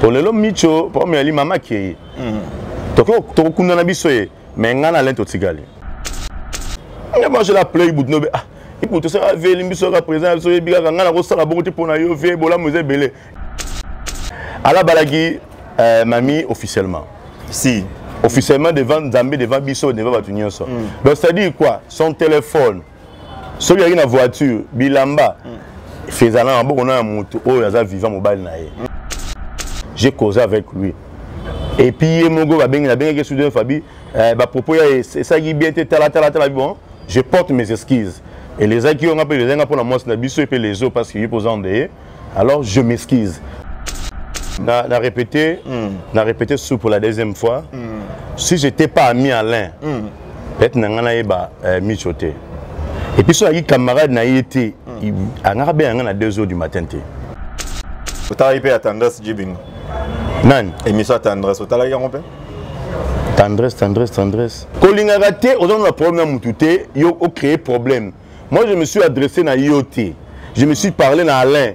Po lelo Micho problème yali mama akei. Tokokunda na biso ye, mais ngai na Alain totikali. Nga moi je l'appelais Ibutu nobe, ah Ibutu osala vie elimbi biso kaka président na biso oyebi kaka ngai nakosala bongo te mpo na yo vie bolamu eza ebele. Alabalaki mami officiellement. Si. Officiellement devant Nzambe, devant biso, devant bato nyonso. Donc c'est-à-dire quoi? Son téléphone, soki azalaki na voiture, bilamba, fezala na maboko na ya motu oyo aza vivant mobali na ye. J'ai causé avec lui. Et puis ye moko babengi nabengaki soudain Fabi, ba propos ya esalaki bien te, tala tala tala, bon, je porte mes excuses. Et les acquis on appelle les pour la mwasi na biso et puis les autres parce que ye posa endeye. Alors je m'excuse. Na répété, na répété sous pour la deuxième fois. Si j'étais pas ami Alain, peut-être na nga nayeba Micho te. Et puis soki camarade na ye te, angaka be nga na 2 heures du matin te. Otalaki mpe ya Tendresse Jibinga? Nani? Émission ya Tendresse, otalaki yango mpe? Tendresse, Tendresse, Tendresse. Kolingaka te, oza na problème na mutu te, yo o créer problème. Moi je me suis adressé na yo te. Je me suis parlé na Alain.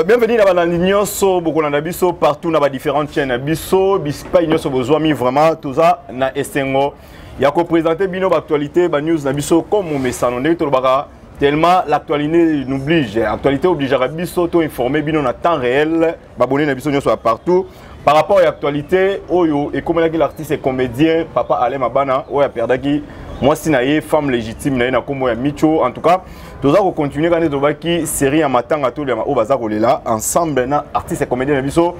Bienvenue na balandi nyonso bokolanda biso partout na ba différentes chaînes na biso bispai nyonso bozwami. Vraiment toza na esengo ya koprésenter bino ba actualité, ba news na biso comme momesano ndenge tolobaka, tellement l'actualité nous oblige, actualité obligeaka biso to informer bino na temps réel, babone na biso nyonso ya partout par rapport à l'actualité oyo ekomelaki l'artiste et comédien papa Alain Mabana oyo aperdaki mwasi na ye, femme légitime na ye na nkombo ya Micho. En tout cas toza kocontinue kaka nde tolobaki, série ya matanga to oyo baza kolela ensemble na artiste et comédien na biso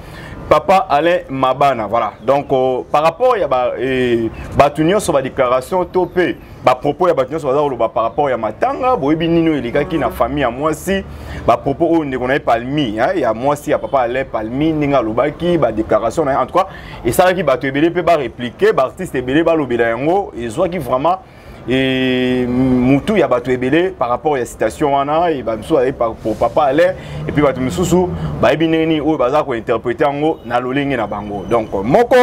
papa Alain Mabana. Voilà, donc par rapport ya bato nyonso, badéclaration to mpe bapropos ya bato nyonso baza koloba par rapport ya matanga, boyebi nini oyo elekaki na famille ya mwasi, bapropos oyo ndeko na ye Palmi, ya mwasi ya papa Alain Palmi, ndenge alobaki, badéclaration na ye, en tout cas esalaki bato ebele mpe barépliquer, baartiste ebele balobela yango, ezwaki vraiment et mutu ya bato ebele par rapport ya citation wana. E bamosusu bazali pour papa Alain et puis bato mosusu bayebi ndenge nini oyo baza kointerpréter yango na lolenge na bango. Donc moko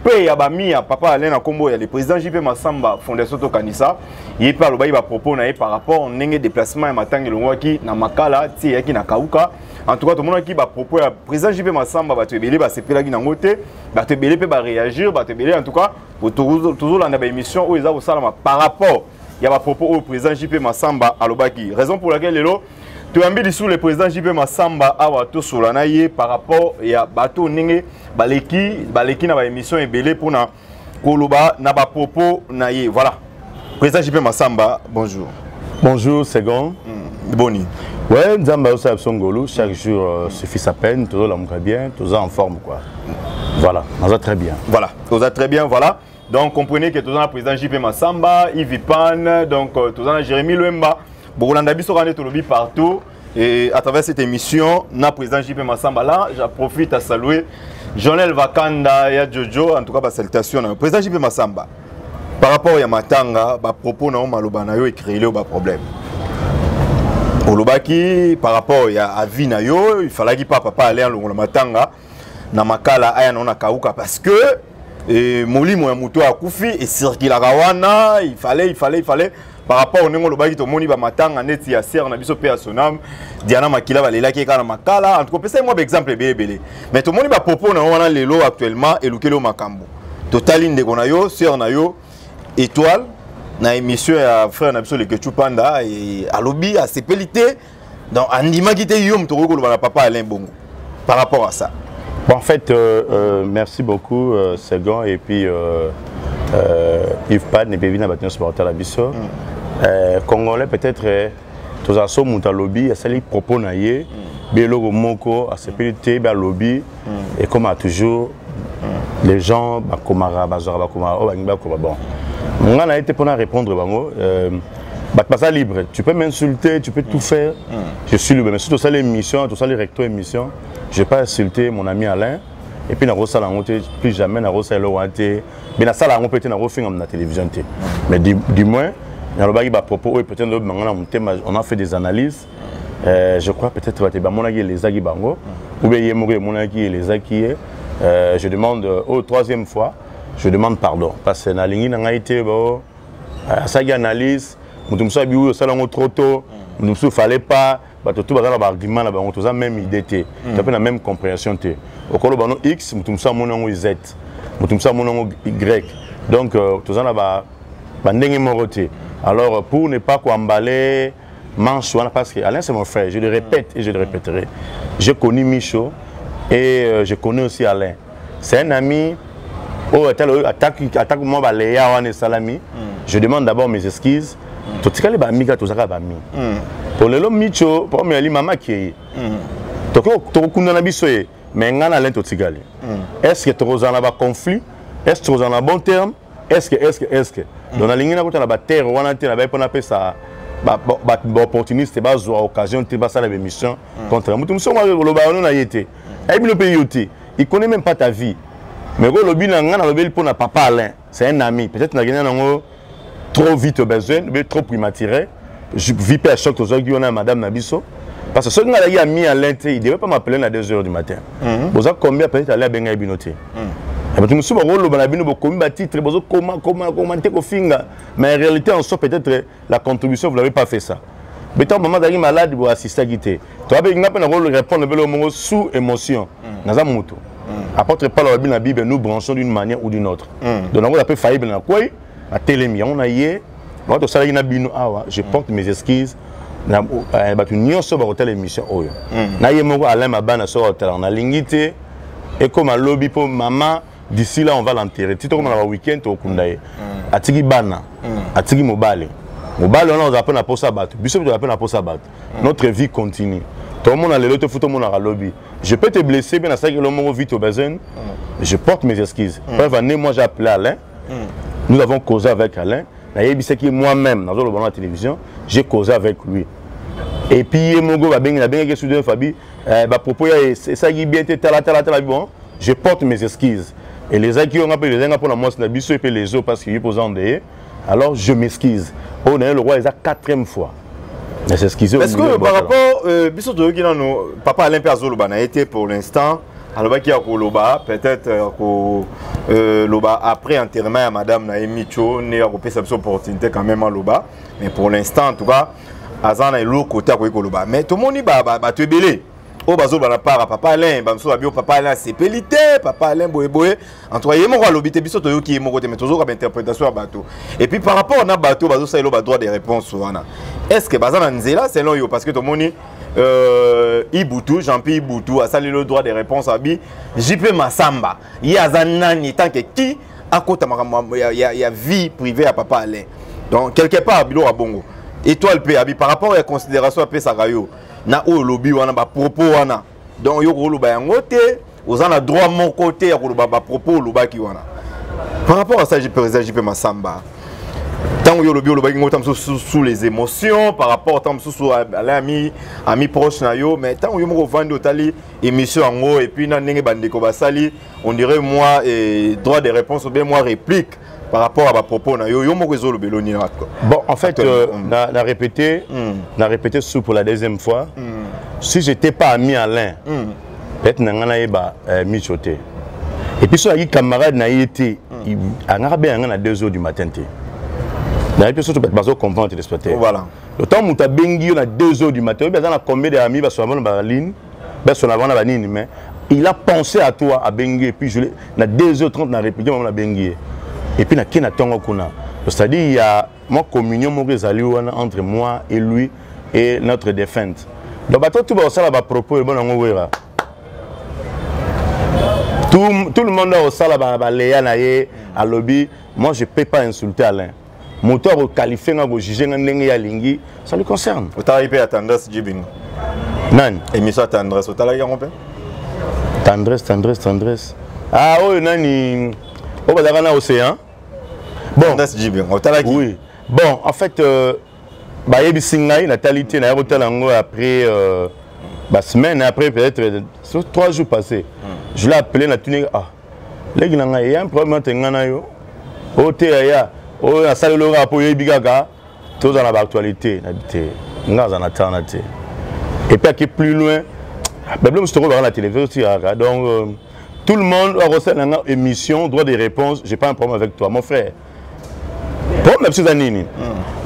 mpe ya bami ya papa Alain na nkombo ya le président JP Masamba, Fondation Tokanisa, ye mpe alobaki bapropos na ye par rapport ndenge déplacement ya matanga elongwaki na Makala ti eyaki na Kauka. En tout cas tomonaki bapropos ya président JP Masamba, bato ebele basepelaki nango te, bato ebele mpe baréagir, bato ebele. En tout cas tozolanda baémission oyo eza kosalama par rapport ya bapropos oyo président JP Masamba alobaki, raison pour laquelle lelo toyambi lisusu le président JP Masamba awa, tosola na ye par rapport ya bato ndenge baleki baleki na baémission ebele mpona koloba na bapropos na ye. Voilà, président JP Masamba, bonjour. Bonjour Segon. Boni? Ouais, Nzambe azosala biso ngolu, chaque jour suffit sa peine, tozolamuka bien, toza en forme quoi. Voilà, naza très bien. Voilà, toza très bien, voilà. Donc comprenez que toza na président JP Masamba, Yves Pan, donc toza na Jérémy Lwemba, bokolanda biso kaka nde tolobi partout et à travers cette émission na président JP Massamba. Là, j'en profite à saluer Jonel Vakanda ya Jojo, en tout cas ba salutation na président JP Massamba. Par rapport ya matanga, ba propos na yo, maloba na yo ecréer ba problème. Olobaki par rapport ya avis na yo, il fallait pas papa aller longola matanga na Makala aya na Kauka parce que et molimo ya moto akufi ecirculaka wana, il fallait, il fallait, il fallait par rapport ndenge olobaki, tomoni bamatanga neti ya sere na biso mpe ya sonam Diana Makila, balelaki kaka na Makala. En tout cas opesai mwa baexemple ebele ebele, mais tomoni bapropos na yo wana lelo actuellement elukeli yo makambo. Totali ndeko na yo, sœur na yo Étoile, na émission ya frère na biso Lekechu Panda, alobi asepeli te, donc andimaki te yo moto okoki koloba na papa Alain bongo par rapport à ça. Bon, en fait, merci beaucoup, Segon, et puis Yves Pad, et puis na bato nyonso baotala biso. Congolais peut-être, tozala so moto alobi, asali propos na ye, be eloko moko asepeli te, be alobi, ekoma toujours les gens bakomaka, bazwaka, bakomaka oyo balingi bakoma. Bon, nga na ye te mpona répondre bango. Bato baza libre, tu peux m'insulter, tu peux tout faire, je suis libre. Mais si tosali émission, tosali recto émission, je vais pas insulter mon ami Alain et puis nakosala yango te, plus jamais nakosala eloko wana te, mais nasala yango mpe te, nakofingama na télévision te. Mais du moins nalobaki bapropos oyo peut-être obimanga na motema. On a fait des analyses, je crois peut-être bato bamonaki elezaki bango ou bien ye moko emonaki elezaki ye. Je demande au troisième fois, je demande pardon parce que nalingi na ngai te. Bo asalaki analyse, moto mosusu abi oyo osala yango trop tôt, moto mosusu fallait pas. Bato tout baza na baargument na bango, toza même idée te, toza mpe na même compréhension te. Okoloba no x, moto mosusu amoni yango z, moto mosusu amoni yango y. Donc toza na bandenge moko te. Alors, pour ne pas koemballer manche wana, parce que Alain, c'est mon frère, je le répète et je le répéterai, j'ai connu Micho et je connais aussi Alain, c'est un ami oyo atako mwa baleya wana esalami. Je demande d'abord mes excuses. Totikali bami kaka, tozalaka bami po lelo Micho problème yali mama akei, tokokunda na biso ye, mais ngai na Alain totikali. Est ce que tokozala na baconflit? Est ce que tokozala na bon terme? Est ce que donc nalingi nakota na baterre wana te, nabai mpo napesa baopportuniste bazwa occasion te basala baémission contre moto mosusu. Oloba yango na ye te, ayebi no mpe yo te, il connaît même pas ta vie. Mais ko olobi na ngai, nalobeli mpo na papa Alain, c'est un ami. Peut-être nakende nango trop vite, besoin mais trop prématuré. Vie mpe ya choc tozwaki wana ya madame na biso, parce que soki ngai azalaki ami Alain te, il devait pas m'appeler na 2 heures du matin. Boza combien? Peut-être Alain abengai bino te. Bato mosusu bakoloba na bino, bokomi batitre, bozokoma koma koma te, kofinga, mais en réalité, en soi, peut-être la contribution, vous l'avez pas fait ça. Mais tant mama azalaki malade, boassistaki te. Toabe nga mpe nako répondre mbele moko sous émotion. Naza moto. Apôtre Paul alobi na Bible: nous branchons d'une manière ou d'une autre. Donc nango ape faillible na kwei, atelemi yango na ye bango tosalaki na bino awa. Je porte mes excuses na bato nyonso bakotala émission oyo, na ye moko Alain Mabana. Soki akotala, nalingi te ekóma lobi mpo mama, d'ici là on va l'enterrer, ti tokóma na baweekend, tokokunda ye. Atiki bana, atiki mobali. Mobali wana ozala mpe na posa bato, biso mpe tozala mpe na posa bato. Notre vie continue. Tomona lelo te, fu tomonaka lobi. Je peux te blesser mpe nasalaki elo moko vite au besoin, je porte mes excuses. Preuve année, moi j'ai appelé Alain, nous avons causé avec Alain, nayebisaki moi-même, nazoloba na télévision, j'ai causé avec lui. Et puis ye moko babengi, nabengaki soudain Fabi, bapropos ya esalaki bien te, tala tala tala. Bon, je porte mes excuses. Elezaki yo nga mpe, elezaki nga mpona mwasi na biso epe les autres, parce que ye mpoza endeye. Alors je m'excuse oyo na ye le roi, eza quatrième fois na s'excuse. Est-ce que par rapport biso toyoki nano papa Alain mpe azoloba na ye te pour l'instant, alobaki ya koloba peut-être koloba après enterrement ya madame na ye Micho, nde akopesa biso opportunité quand même aloba. Mais pour l'instant, en tout cas, aza na eloko te akoki koloba. Mais tomoni bato ebele oyo bazoloba na part ya papa Alain, bamosusu babi papa Alain asepeli te, papa Alain boyeboye. En tout cas, ye moko alobi te, biso toyoki ye moko te, mais tozoyoka bainterprétation ya bato. Et puis par rapport na bato oyo bazosalela badroit de réponse wana, est ce que baza na nzela selon yo? Parce que tomoni Ibutu, Jean-Pierre Ibutu asali le droit de réponse, abi JP Masamba ye aza nani tant que qui akota makambo ya vie privée ya papa Alain? Donc quelque part biloko ya bongo, étoile mpe abi par rapport ya considération apesaka yo na oyo olobi wana, bapropos wana, donc yo koloba yango te, oza na droit moko te ya koloba bapropos olobaki wana. Par rapport à ça, président JP Masamba, ntango yo olobi, olobaki ngo ntango mosusu sous les émotions, par rapport ntango mosusu ala ami proche na yo, mais ntango yo moko ovandi, otali émission yango, et puis na ndenge bandeko basali, on dirait moi et droit de réponse ou bien moi réplique par rapport à bapropos na yo, yo moko ezolobela nini? Bon, en fait, na répété, na répété sous pour la deuxième fois, si j'étais pas ami Alain, peut-être na nga nayeba Micho te. Et puis so azalaki camarade na ye te, angaka be yanga na 2 heures du matin te. Nayebi mpe soki bato bazocomprendre, téléspectateur. Voilà. Ntango moto abengi yo na 2 heures du matin, oyebi aza na combien de amis basola bana baligne, basola bana banini, mais il a pensé à toi, abengi. Et puis je na 2h30 na réplique mama, nabengi ye et puis nakei na ntongo kuna. C'est-à-dire, il y a moi communion moko ezali wana entre moi et lui et notre défunte. Donc bato tu bakosala bapropos ebona yango wera, tout le monde akosala baleya na ye alobi. Moi, je peux pas insulter Alain. Moto akoqualifie nga, kojuge nga ndenge ye alingi, ça lui concerne. Otalaki mpe ya Tendresse Jibinga? Nani? Émission ya Tendresse, otalaki yango mpe? Tendresse, Tendresse, Tendresse, ah, oyo nani oyo bazalaka na océan? Bon, Tendresse Jibinga, otalaki? Oui, bon, en fait, bayebisi ngai, natali te. Naye kotala yango après basemaine, après peut-être sur 3 jours passés. Je l'ai appelé, natuni: ah, leki na ngai, ya un problème entre ngai na yo oyo te, yaya oyo nasaleli oyo kaka mpo oyebi kaka tozala na baactualité. Nabi te, ngai aza na tana te. Et puis ake plus loin, babilo mosusu tokolobaka na télévision otikaka. Donc tout le monde akosala nga émission droit de réponse, j'ai pas un problème avec toi, mon frère. Problème na biso eza nini?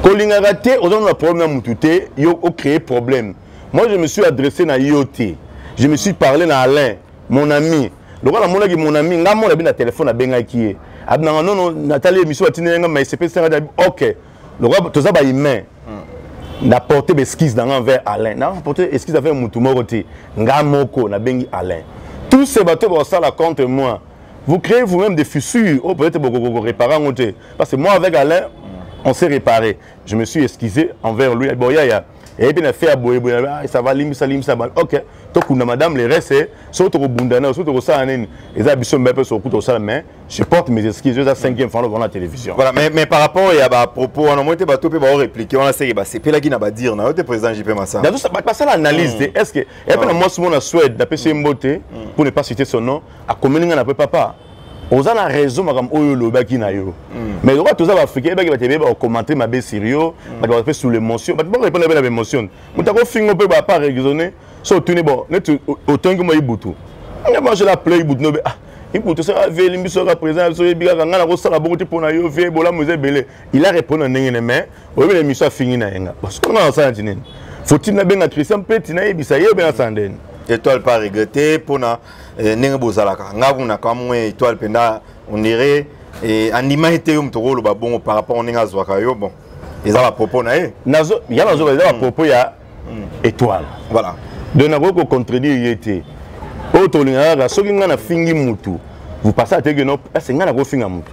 Kolingaka te, oza na problème na mutu te, yo ocréer problème. Moi, je me suis adressé na yo te, je me suis parlé na Alain, mon ami. Lokola namonaki mon ami, nga mona bi na telefone, abengaki ye, abinanga nono, natali émission batindeli nga, mais esepesi nga. Ok, lokola toza bahumain, na porte baexcuse na nga envers Alain, na porte excuse envers mutu moko te, nga moko nabengi Alain. Tous ces bateaux bakosala contre moi, vous créez vous-même des fissures oyo peut-être bokoko réparer yango te, parce que moi, avec Alain, on s'est réparé. Je me suis excusé envers lui. Bon, yaya eyebi na fait ya boye boye. Ah, ça va, limbisa, limbisa. Ok, tokunda madame, le reste, soki tokobunda na soki tokosala nini, eza biso mbe mpe soki tokosala, mais je porte mes excuses. Eza cinquième fois na télévision. Voilà, mais par rapport ya bapropos wana, moi te, bato mpe baorépliquer wana, seke basepelaki na badire na yo te, président JP Massamba. Basala analyse te. Est ce que epe na mwasi mo na Suède, napesi ye mbote, pour ne pas citer son nom, akomeli ngai na pe: "Papa, oza na raison, makambo oyo olobaki na yo." Mais lokola toza baafricain, ebaki bato ebeye bakocommenter mabe sur yo, bato bape sous l'émotion, bato bakorépondre mpe na baémotion. Moto akofinga mpe bapa raisonner. So otuni, bon, neti otongi mo Ibutu, nga moi je l'appelais Ibutu, nobe: "Ah, Ibutu, soki aveli biso kaka président biso, oyebi kaka ngai nakosala bongo te mpo na yo vie, bolamu eza ebele." Il a répondu na ndenge ne, mais oyebi na émission afingi na ye nga. Soki nga nasala nti nini, faut-il nabenga Christian Mpeti, nayebisa ye, obe nasala ndeni? Étoile pas regretté mpona ndenge bozalaka. Nga kuna kamwe Étoile mpenza, on dirait andima ete yo moto okoloba bongo par rapport ndenge azwaka yo. Bon, eza bapropos na ye. Ya nazoba, eza bapropos ya Étoile. Voilà. Donc nakoki kocontredire ye te. Oyo tolingaka kaka, soki ngai nafingi mutu, vous passez ateke no ese ngai nakofinga mutu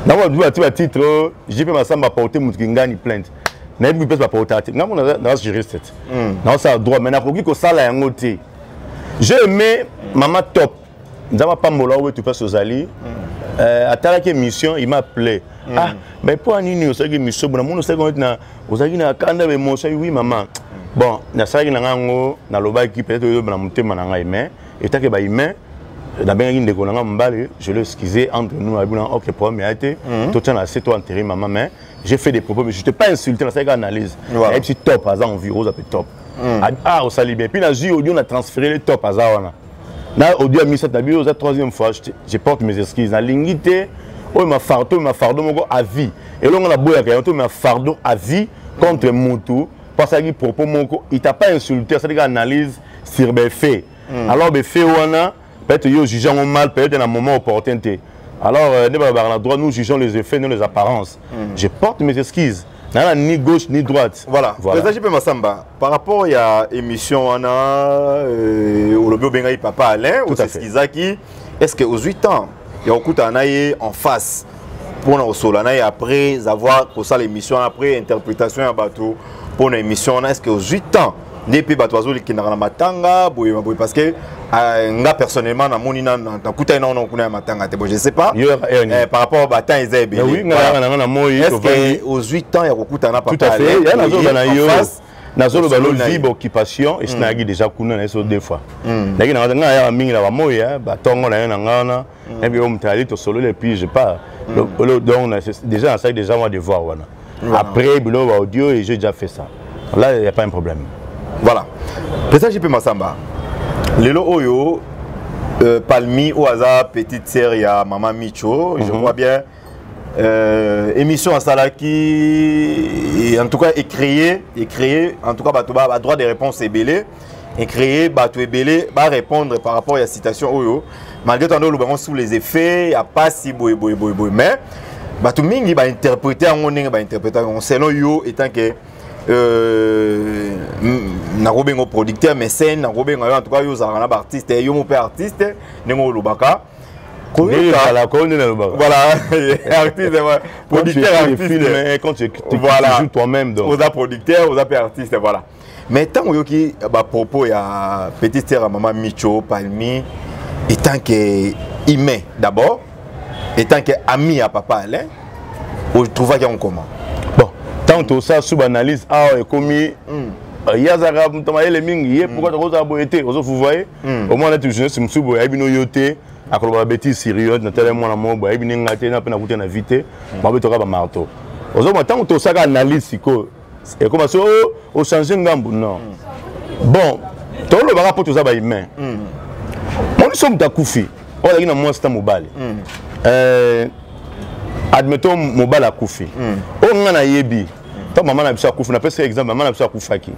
nango bati batitre JP Masamba porte mutu kingani plainte. Nayebi mpesi baportaka te. Ngai mo naza juriste te, naosala droit, mais nakoki kosala yango te. J'ai aimé Mama Top, Nzambe apambola oyo wetu mpasi ozali. Atalaki émission, il m'a appelé: "Ah, mais mpo nini osalaki émission bona moni osalaki neti na ozalaki na kanda, baémotion?" Oui mama, bon, nasalaki na ngai yango, nalobaki peut-être oyo na motema na ngai, mais etake bahumain, nabengaki ndeko na ngai mobali, je l'ai excusé entre nous. Abi na ok, problème ya te, totia na se, to enterré mama. Mais j'ai fait des propos, mais je t'ai pas insulté, nasalaki analyse. Nayebisi Top aza envie oza mpe Top: "Ah, osali bien." Puis nazwi audio, na transféré le Top aza wana na audio ya misato. Nabi oza troisième fois, je porte mes excuses. Nalingi te oyo mafardeau, oyo mafardeau moko à vie, elongo naboyaka yango to mafardeau à vie contre mutu mpo asalaki propos moko. Il t'a pas insulté, asalaki analyse sur bafaits. Alors bafaits wana, peut-être yo juge yango mal, peut-être na moment opportun te. Alors nde balobaka na droit: nous jugeons les effets, non les apparences. Je porte mes excuses, nana ni gauche ni droite. Voilà. Voilà. Président JP Massamba, par rapport ya émission wana, olobi obengaki papa Alain, osexcusaki. Est ce que ozwi temps ya kokutana na ye en face mpona kosola na ye après avoir kosala émission wana, après interprétation ya bato mpona émission wana? Est ce que ozwi temps nde mpe bato bazokendaka na matanga boye boye? Parce que nga personnellement namoni, nakutani nano kuna ya matanga te. Bon, je sais pas, par rapport batemps eza ebele. Est ce que ozwi temps ya kokutana? Papa, tout à fait, ya nazoloba na yo, nazoloba lo vie baoccupation esi nayaki déjà kuna na ye so deux fois. Nayaki nanga, ngai nayaka mingi na bamoi batongo na ye na ngai wana, nayebi oyo moto ali, tosololi et puis je pars. Donc déjà nasalaki déjà moi devoir wana. Après biloko baaudio, et j'ai déjà fait ça, là il y a pas un problème. Voilà. Président JP Massamba, lelo oyo Palmi oyo aza petite sœur ya mama Micho, je crois bien, émission asalaki, en tout cas écréé, en tout cas bato ba droit de réponse ebele, écréé bato ebele ba répondre par rapport ya citation oyo, malgré tando oloba yango sous les effets ya pasi boye boye boye boye, mais bato mingi bainterpréter yango ndenge bainterpréter yango. Selon yo, étant que nakobenga producteur, mécène, nakobenga yo, en tout cas yo ozalaka na baartiste, yo mo mpe artiste ndenge olobaka. Voilà, artiste, producteur, artiste. Quand tu, voilà, tu joues toi-même donc. Oza producteur, oza mpe artiste, voilà. Mais ntango oyoki bapropos ya petite sœur ya mama Micho Palmi, étant que humain d'abord, étant que ami ya papa Alain, otrouvaki yango comment? Bon, ntango tosala su baanalyse awa, ekomi ye azalaka moto mayele mingi, ye pourquoi tokozala boye te? Ozofuvoye omwana neti journaliste mosusu boye, ayebi no yo te, akoloba babêtises sérieux na tala mwana moko boye, ayebi ndenge ngai te, na mpe nakuti na vie te, babetoka bamarteau. Ozomona, ntango tosaka analyse sikoyo, ekoma so ochange ngambu. Non, bon, tolobaka mpo toza bahumain. Moni so moto akufi, oyo azalaki na mwasi ta mobali, admettons mobali akufi, oyo ngai nayebi. Ntango mama na biso akufi, napesi exemple, mama na biso akufaki,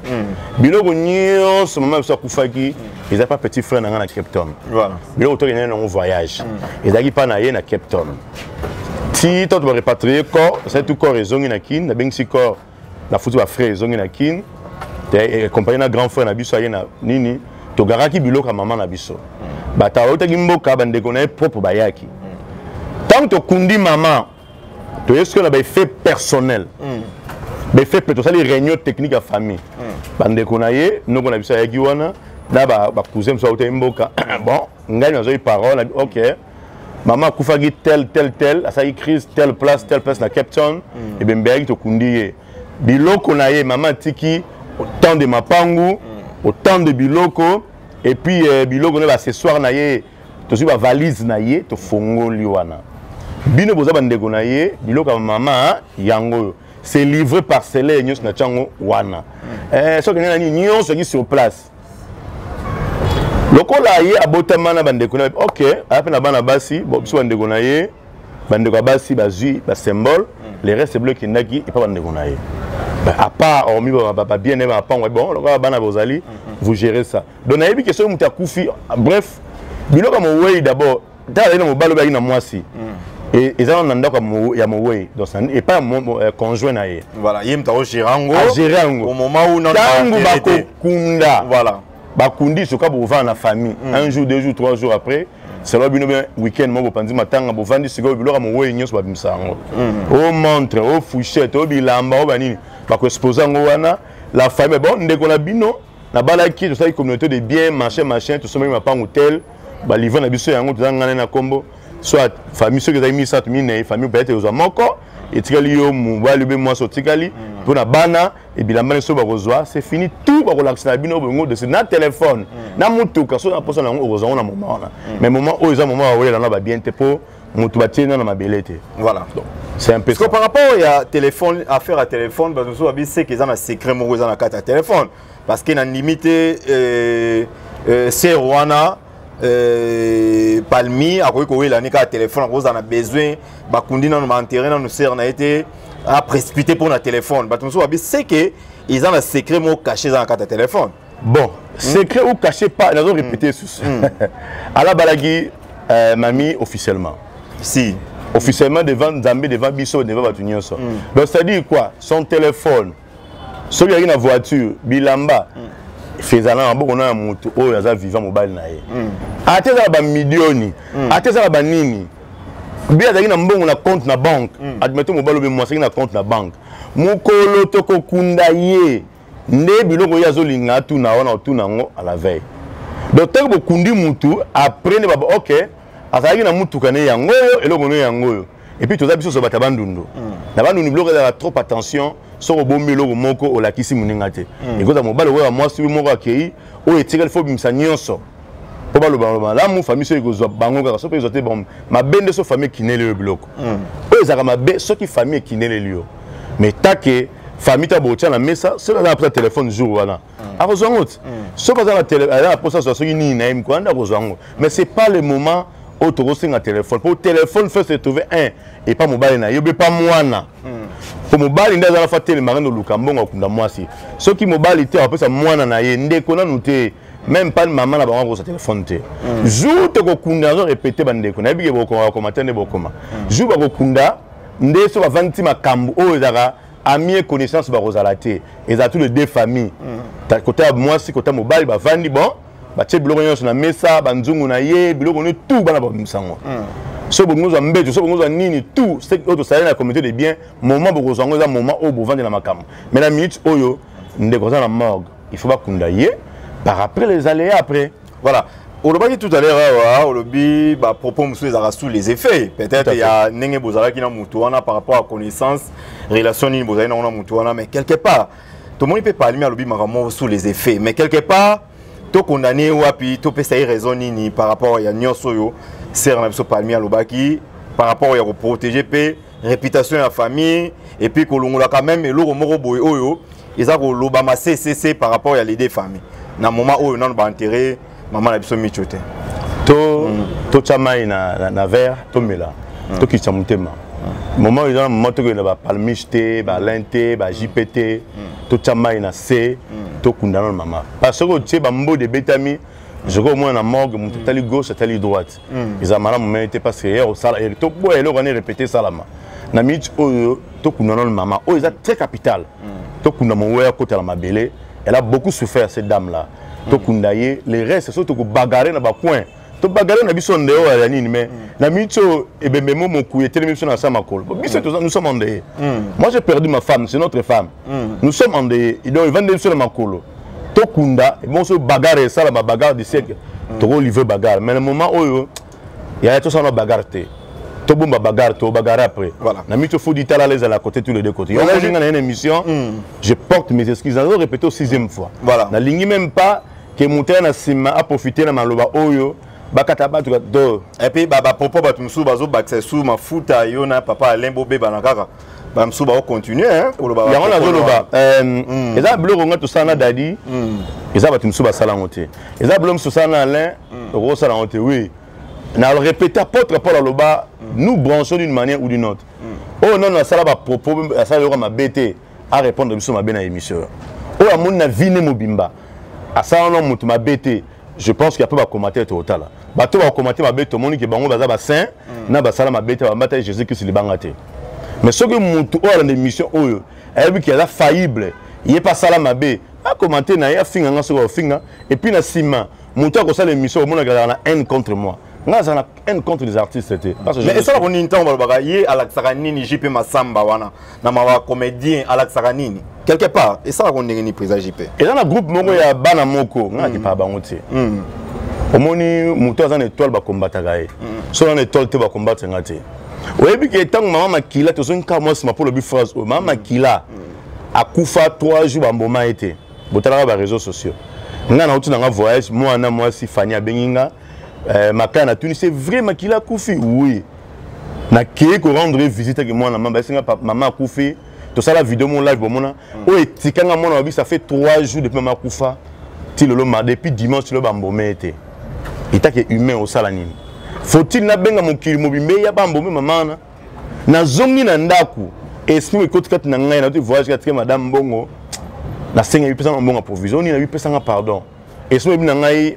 biloko nyonso mama na biso akufaki eza pa petit frère na ngai na Cape Town. Biloko tokendaki nango voyage ezalaki mpa na ye na Cape Town. Ti ntango tobarépatrie corps, esali tout, corps ezongi na Kine, nabengisi corps, nafuti bafrais, ezongi na Kine, accompagné na grand frère na biso aye na nini. Togaraki biloko ya mama na biso, bato autaki mboka, bandeko na ye propre bayaki. Ntango tokundi mama, toye sikoyo na baeffet personnel, baeffet mpe tosali réunion technique ya famille. Bandeko na ye, noko na biso ayaki wana na bacousin mosusu autaki mboka. Bon, ngai nazoi parole na ok, mama akufaki tel tel tel, asalaki crise telle place, telle place na Cape Town. Ebembe ayaki, tokundi ye, biloko na ye mama atiki autant de mapangu, autant de biloko, et puis biloko na baaccessoire na ye. Tozwi bavalise na ye, tofongoli wana. Bino boza bandeko na ye, biloko ya mama yango oyo, c'est livré parcellaire nyonso na tiango wana. Soki ndenge na nini nyonso eki sur place, lokola ye abotama na bandeko na, ok, aya mpe na bana basi. Bon, biso bandeko na ye, bandeko ya basi bazwi basymbole, le reste biloko ekendaki epa bandeko na ye. À part hormis babien na ye, bapango, bon, lokola bana bozali, vous gérez ça. Donc nayebi ke soki moto akufi, bref, biloko ya mowei d'abord, ntango azali na mobali oyo ayaki na mwasi, eza nano na ndako ya mowei, donc epai ya conjoint na ye. Voilà, ye moto agérer yango. Agérer yango. Au moment où ntango bakokunda, bakundi, soka bovanda na famille un jour, 2 jours, 3 jours après, selon bino bien, week-end moko bopanzi matanga, bovandi sikoyo, biloko ya mowei nyonso babimisa yango, o montre, o fourchette, o bilamba, o banini, bakoexpose yango wana. La famille, bon, ndeko na bino nabalaki, tosalaki communauté de bien, machin machin, tosombaki mapangu tel, balivre na biso yango, toza ngana na nkombo, soit famille soki ezalaki misato, minei, famille peut-être ozwa moko, etikali yo mobali obe mwasi otikali mpo na bana ebilamba nyonso bakozwa. C'est fini, tout bakolakisa na bino bongo dossier na telefone na motuka. So na mposa na yango, okozwa yango na moment wana. Mais moment oyo eza moment bawelela na babien te, mpo moto batie na mabele te. Voilà. Donc c'est un peu ça. Par rapport ya téléphone, affaire ya téléphone, bato mosusu babi seke eza na secret moko eza na kati ya téléphone, parce que na ndimi te sœur wana Palmi akoki kowela ni kaka téléphone, akozala na besoin bakundi nano, baenterre nano sœur na ye te, aprécipité mpo na téléphone. Bato mosusu babi seke eza na secret moko caché eza na kati ya téléphone. Bon, secret ou caché pas, nazo répéter susu, ala balaki mami officiellement. Si. Officiellement devant Nzambe, devant biso, devant bato nyonso. Donc c'est à dire quoi, son téléphone, soki azalaki na voiture, bilamba, fezala na maboko na ya motu oyo aza vivant, mobali na ye. Ate eza na bamilioni, ate eza na banini, bi azalaki na mbongo na compte na banque, admettons mobali obe mwasi azalaki na compte na banque, mokolo tokokunda ye nde biloko ye azolinga atuna wana, otuna yango à la veille. Donc ntango bokundi mutu, après nde baba ok, azalaki na mutuka ne yango oyo, eloko ne yango oyo. Et puis toza biso so bato ya Bandundu. Na Bandundu biloko ezalaka trop attention. Soki obombi eloko moko, olakisi moninga te, ekozala mobali okoya mwasi moko akei, oyo etikali fo obimisa nyonso mpo baloba malamu. Famille soki ekozwa bango kaka, soki ezwa te, bon, mabe nde so famille ekineli oyo biloko oyo ezalaka mabe. Soki famille ekineleli yo, mais take famille ta botia na mesa, soki aza na mposa telefone jour wana, akozwa yango ti. Soki aza na mposa azwa soki nini na ye mikolo nde akozwa yango. Mais c'est pas le moment oyo tokosenga telefone, po telefone faut se trouver un epa mobali na ye obe pa mwana, po mobali nde aza na fa telemaka nde oluka mbongo akunda mwasi. Soki mobali te, akopesa mwana na ye, ndeko nanu te, même pas mama na bango akozwa telefone te. Jour tokokunda, nazo répété, bandeko, nayebi ke bokoma bakoma te, nde bokoma jour bakokunda nde so bavandi ti makambo oyo ezalaka ami et connaissance bakozala te, ezala tous les deux familles, kota ya mwasi, kota mobali, bavandi, bon, batie biloko nyonso na mesa, banzungu na ye, biloko nyonso tout, bana babimisa yango. So bolingi ozwa mbeto, so bolingi ozwa nini, tout oyo tosali na communauté de bien, moment bokozwa yango eza moment oyo bovandela makambo. Mais na minute oyo ndeko aza na morgue, il faut bakunda ye par après les aléas après. Voilà, olobaki tout à l'heure awa, olobi bapropos mosusu ezalaka sous les effets peut-être ya ndenge bozalaki na motu wana, par rapport à connaissance, relation nini bozali nango na motu wana. Mais quelque part tomoni mpe Palmi alobi makambo sous les effets, mais quelque part tokondane wapi, topesa ye raison nini par rapport ya nyonso oyo sœur na biso Palmi alobaki, par rapport ya koprotéger mpe réputation ya famille, et puis kolongola quand même eloko moko boye oyo eza kolobama ccc par rapport ya les deux familles, na moment oyo nano baenterre mama na biso Micho te? To totya mai na verre, tomela, tokitisa motema. Moment eza na moment tokende bapalmiche te, balin te, bajp te, totya mai na se, tokunda nano mama, parce que otie bambode ebetami, soki omona na morgue moto atali gauche, atali droite, eza malamu mai te, parce que ye osala toboya eloko wana répété esalama na minute oyo. Tokunda nano mama oyo, eza très capital. Tokunda moweya, akotala mabele. Elle a beaucoup souffert, cette dame là. Tokunda ye, le reste soki tokobagarrer na bacoin, tobagarrer na biso nde oyo ya nini. Mais na minute oyo ebembe mo mokuya etelemi biso na sa makolo. Biso nous sommes endeuillés. Moi, j'ai perdu ma femme, c'est notre femme, nous sommes endeuillés. Donc evande biso na makolo, tokunda ebongo so bagarre esalama, bagarre du siècle, tokolivre bagarre. Mais na moment oyo yaya, tosala na bagarre te, tobomba bagarre, to bagarre après. Na mito fodi tala ezala côté, tous les deux côtés. Yango nga na une émission, je porte mes excuses, nazo répéter au sixième fois. Nalingi même pas ke moto ya na nsima aprofite na maloba oyo bakata bato do. Et puis bapropos, bato mosusu bazobakisa su mafuta, yo na papa Alain bobebana kaka, bamosusu baocontinue koloba. Yango nazoloba, eza biloko nga tosala na Dadi, eza bato mosusu basala yango te. Eza biloko mosusu tosala na Alain, okosala yango te. Oui, na répété, apôtre Paul aloba: nous branchons d'une manière ou d'une autre. Oyo nano asala bapropos, asala eloko mabe te, arépondre biso mabe na émission oyo. Oyo amoni na vine mobimba asala no moto mabe te, je pense qu'il y a peu bacommentaire totala, bato bacommentaire mabe, tomoni ke bango baza basaint na basala mabe te, bambata Jésus Christ libanga te. Mais soki motu oyo alanda émission oyo ayebi ke aza faillible, ye mpe asala mabe, acommenter na ye, afinga nga soki afinga. Et puis na nsima moto akosala émission, omonaka azala na haine contre moi. Nga azala na haine contre les artistes te. Mais esalaka nini ntango balobaka ye alakisaka nini, JP Masamba wana na mawa comédien alakisaka nini quelque part? Esalaka ndenge nini, président JP? Eza na groupe moko ya bana moko, nga nakipaka bango te. Omoni, moto aza na étoile, bakombataka ye. So na étoile te, bakombattre nga te. Oyebi ke ntango mama Makila, tozongi kaka mwa nsima mpo olobi phrase oyo, mama Makila akufa 3 jours, bamboma ye te. Botalaka baréseaux sociaux. Nga nauti nanga voyage, mwana mwasi Fani abengi nga, makaya natuni: c'est vrai, Makila akufi? Oui. Nakei korendre visite ake mwana mama, bayesinga mama akufi. Tosala video mo live, bomona oyo etikanga mwana babi. Ça fait 3 jours depuis mama akufa ti lelo, ma depuis dimanche ti lelo, bambome ye te. Etake humain, osala nini? Faut-il nabenga mokili mobimba eya bambome mama wana? Nazongi na ndako, esprit ekoti kati na ngai. Nauti voyage, katika madame mbongo, nasenga bipesanga mbongo ya provision nini, nabipesanga pardon. Esprit ebi na ngai: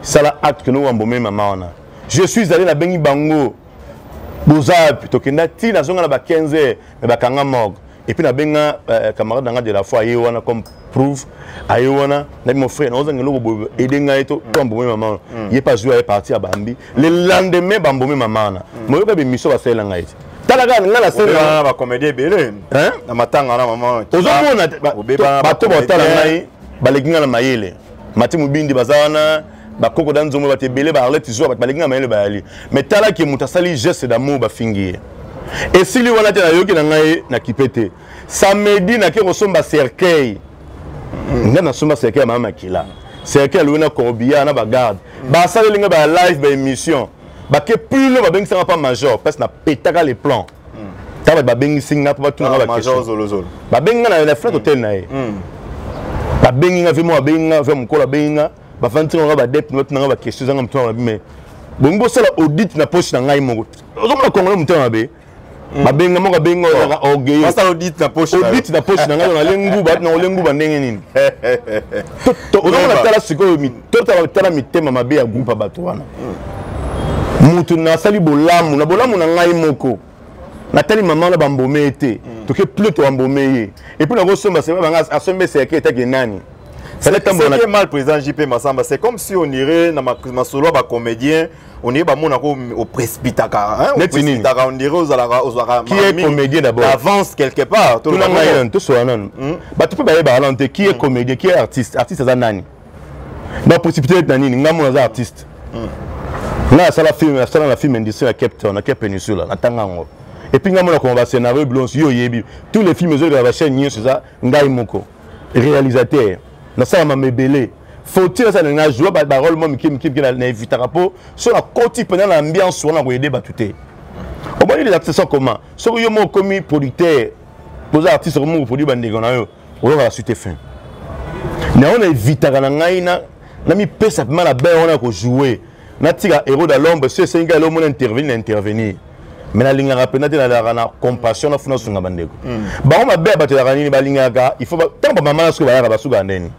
sala acte que nowambome mama wana. Je suis allé, nabengi bango: boza wapi? Tokenda ti nazonga na ba 15 heures, me bakanga morgue. Et puis nabenga camarade nanga de la foi, aye wana comme preuve, aye wana. Nabi: mon frère, naozanga eloko boye, aide ngai to ambome mama wana. Ye mpe azwi, aye parti ya bambi. Le lendemain bambome mama wana. Moyoka bémission basalela ngai te. Tala kaka ngai nasala bacomédien ebele na matanga na mama. Ozomona bato baotala ngai, baleki ngai na mayele. Mati Mobindi baza wana, bakoko da nzongo, bato ebele, baarlete zwa, bato baleki ngai mayele bayali. Mais talaki moto asali geste d'amour, bafingi ye. Esili wana te, nayoki na ngai nakipe te. Samedi nake kosomba cercueil. Ngai nasomba cercueil ya mama Makila, cercueil alobi na corbillard na bagarde, basaleli ngai ba live, baémission bake plus. Babengisanga mpa major parce napetaka les plans. Ta bato babengisi nga mpo batuna nga baquestion, babengi nga na flat hotel na ye. Babengi nga ve mo, babengi nga ve mokolo, babengi nga, bafandi nga badep, batuna nga baquestion. Ezanga motema mabe, mais bongi bosala audit na poche na ngai moko. Ozomona Congolais motema mabe. Babenga moko, abenga ozalaka orgueilleux. Audit na poche? Audit na poche na ngai, nale nguba, na ole nguba ndenge nini? Ozomona, tala sikoyo, tala mitema mabe ya groupe ya bato wana. Mutu nasali bolamu na bolamu na ngai moko, natali mama wana, bambome ye te, toke plus tobambome ye. Et puis nakosomba sema banga, asombe cercueil etake nani? Ce qui est mal, président JP Massamba, c'est comme si on irait dans ma solo ba comédien, on dirait bamona ko oprécipitaka, hein, oprécipitaka, on dirait ozalaka ozalaka Qui est comédien d'abord? Avance quelque part. Tuna ngai nanu, tosola nanu. Bato mpe bayebaka nanu te qui est comédien, qui est artiste. Artiste aza nani? Na précipité na nini? Ngai mona aza artiste. Ngai asala film, asala na film industrie na Cape Town, na Cape Peninsula, natanga yango. Et puis ngai mona koma bascénario bilonso yo oyebi, tous les films ezoleka bachaîne nyonso, eza ngai moko réalisateur. Nasala mama ebele, faut-il asala na joue barole mo mike mike mike, na évitaka mpo so nakoti mpenza na ambiance wana koyede bato te. Omoni, les artistes sont comment? Soki yo moko okomi producteur, oza artiste, okomi koproduire bandeko na yo, oyokaka suite fin na yo. Na évitaka na ngai na mipesa mpema na bain wana ya kojouer, natika héros de l'ombre. So esengi ngai elomona intervenir, na intervenir. Mais nalingaka mpenza te, nalingaka na compassion, nafuna sunga bandeko. Bango mabe ya bato ezalaka nini? Balingaka, il faut ntango bamama na soki bayaka, basukaka ndeni.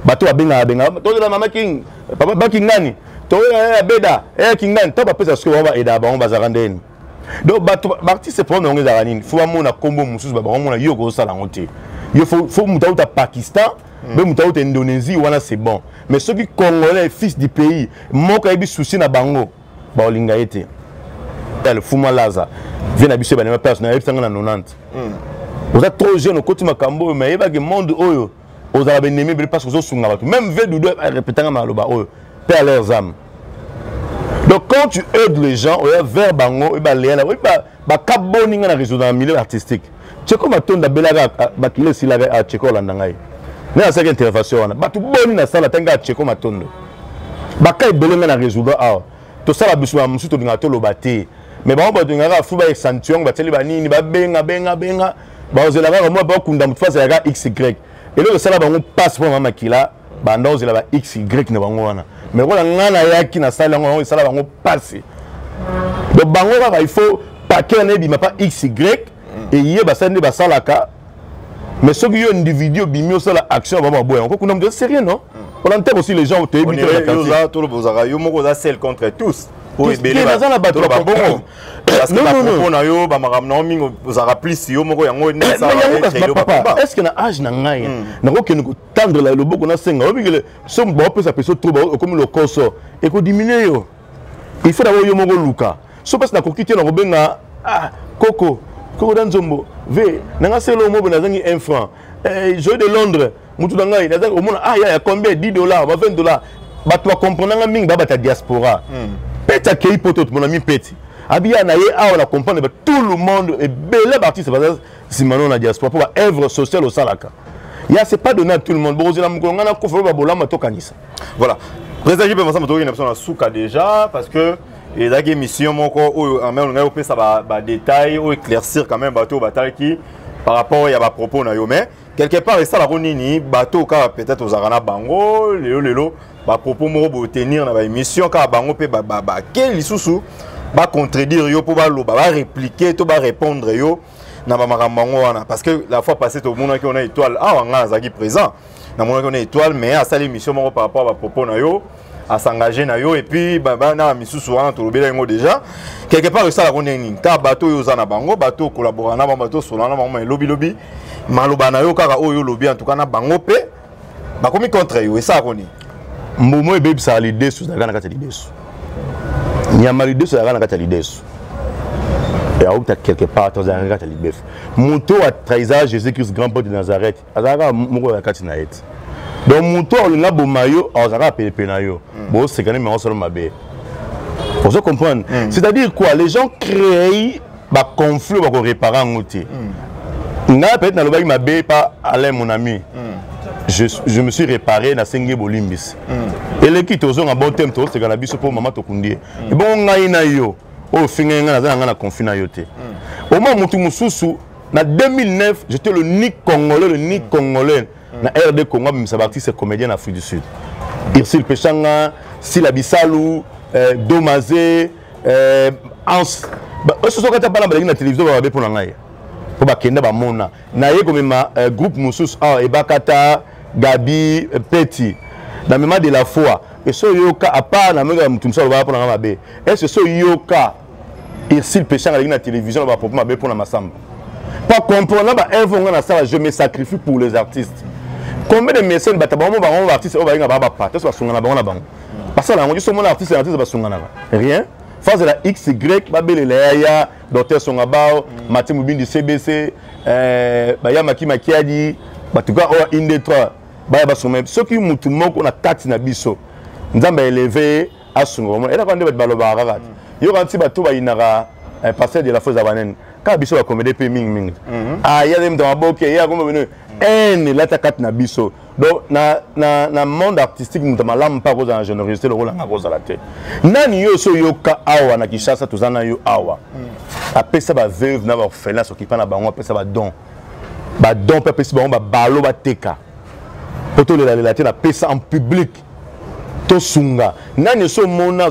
Bato babengaka bengaka, tozela mama King, papa bakingani, toyela beda e kingani. Ntango bapesa soki bango baedaka bango, bazalaka ndeni. Donc bato baartiste, problème yango ezalaka nini? Faut bamona nkombo mosusu, bamona yo kozosala yango te. Yo faut moto auta Pakistan mpe moto auta Indonésie, wana c'est bon. Mais soki Congolais, fils du pays moko, ayebi souci na bango, baolinga ye te. Fuma Laza vie na biso ebanema place nayebisanga na 90. Oza trop jeune, okoti makambo oyo, mais yebaki monde oyo ozala benemi ebele, parce que ozosunga bato. Même ve Dudu arépétanga maloba oyo mpe à leurs âmes. Donc quand tu aides les gens, oya vers bango, oyo baleya, oyo bakaboni nga na réseau, dans milieu artistique. Tcheko Matondo abelaka, bakili esilaka, Tcheko olanda ngai nde nasalaki intervention wana. Bato boni nasala ntangi kaka Tcheko Matondo, baka ebele ngai na résoudre awa. Tosala biso ba mosusu, tolingaka toloba te, mais bango balingaka fu baaccentuer yango, batieli banini, babenga benga benga, bazela kaka mwa bakunda motu face yaka xy. Eloko esala bango mpasi mpo mama makila banda ozela ba xy na bango wana. Mais lokola ngai nayaki, nasali yango, yango esala bango mpasi. Donc bango kaka il faut paquet na ebima pa xy eye basali nde basalaka. Mais soki yo individu obimi, osala action, bango baboya yango. Kuna moto sérieux, non, on enterre aussi les gens. Toyebi te, yo moko oza seul contre tous. Po ebele naza na bato. Bongo parce que bapropos na yo, bamakambo na yo mingi, ozalaka plus yo moko. Yango. Papa, est ce que na age na ngai nakokende kotendre loboko nasenga? Oyebikele so baopesa peso trop, okomi lokoso, ekodiminuer yo. Il faut d'abord yo moko luka. So mpasi nakoki te, nakobenga: "Ah, koko koko da nzombo ve nanga selo mobo, nazangi 1 franc." Joe de Londres, mutu na ngai, nazangi. Omona: "Ah ya combien? 10 dollars, ba 20 dollars." Bato bacomprendre nga mingi, babata diaspora. Peti akei poto, mon ami Peti abiya na ye awa na comprendre ba tout le monde ebele. Baartiste baza nsima no na diaspora mpo baœuvre sociale osalaka ya, c'est pas donné à tout le monde. Bokozela mokolo ngai nakufa oyo babolama tokanisa. Voilà, président JP Masamba, tokoki na biso na suka déjà, parce que ezalaki émission moko oyo en même ngai opesa badétail oyo éclaircir quand même bato oyo batalaki par rapport ya bapropos na yo. Mais quelque part esalako nini? Bato kaka peut-être ozalaka na bango lelo lelo, bapropos moko botenir na baémission kaka, bango mpe bake lisusu bacontredire yo mpo baloba, barépliquer to barépondre yo na bamakambo yango wana. Parce que la fois passée tomonaki ona étoile awa, ngai nazalaki présent, namonaki ona étoile, mais asali émission moko par rapport à bapropos na yo, asengage na yo, et puis na misusu wana tolobela yango déjà. Quelque part esalaka ndenge nini? Kaka bato oyo oza na bango, bato okolabora na bango, bato osola na bango, elobilobi maloba na yo kaka oyo olobi, en tout cas na bango mpe bakomi contre yo, esalaka nini? Mbuma ebebisaka lidesu ezalaka na kati ya lidesu. Nyama lidesu ezalaka na kati ya lidesu, auta quelque part, tozalaka na kati ya libefu. Moto oyo atrahisa Jésus Christ, grand pote de Nazareth, azalaka moko ya kati na ye te. Donc moto oyo olinga boma yo, azalaka pelepele na yo, bosekani, me osala mabe. Ozo comprendre? C'est-à-dire quoi? Les gens créent baconflit, bakoréparer yango te. Ngai peut-être nalobaki mabe pa Alain, mon ami, je me suis réparé, nasengi bolimbisi, eleki, tozonga bon thème, tozoseka na biso mpo mama tokundi ye. Ebongo ngai na yo oyo ofingai ngai, naza na ngai na conflit na yo te. Omoi motu mosusu na 2009, j'étais le unique Congolais, le unique Congolais na RD Congo abimisa baartiste comédien na Afrique du Sud: Irsil Peshanga, Sila Bisalu, Domaze, Ans. Oyo soki ata bana baleki na télévision, bababe mpo na ngai, mpo bakenda bamona naye komema groupe mosusu awa, Ebakata, Gabi, Peti, namema de la foi. Eso oyoka, à part nameka motu mosusu alobaka mpo na ngai mabe, est-ce so oyoka Irsil Peshanga aleki na télévision na bapropos mabe mpo na Masamba? Pas comprendre na baœuvre nga nasala, je me sacrifie pour les artistes. Combien de mécènes, bato bango bango baartiste oyo bayenga baa bapata so basungana bango na bango, basala yango. Biso omona artiste na artiste basunganaka rien. Phase la xy babelela yaya docteur Songa Bao, Mathieu Mobindi, CBC, bayamaki makiadi, batuka oyo inde 3 baya basunga. Soki mutu moko na kati na biso Nzambe aélever ye, asunga, omona elaka nde bato balobaka kaka te. Yoka nti bato bayinaka pasteur de la foi eza banene kaka biso bacomédie mpe mingimingi. Aya nde moto maboke ye akoma bino ene elata kati na biso. Donc na monde artistique, moto malamu mpe akozala na générosité lokola nga akozala te. Nani yo so oyoka awa na Kinshasa, toza na yo awa, apesa baveuve na baorphelin, sokipa na bango, apesa badon, badon mpe apesi bango babalo bateka mpo tolelalela te. Napesa en public. Tosunga nani so mona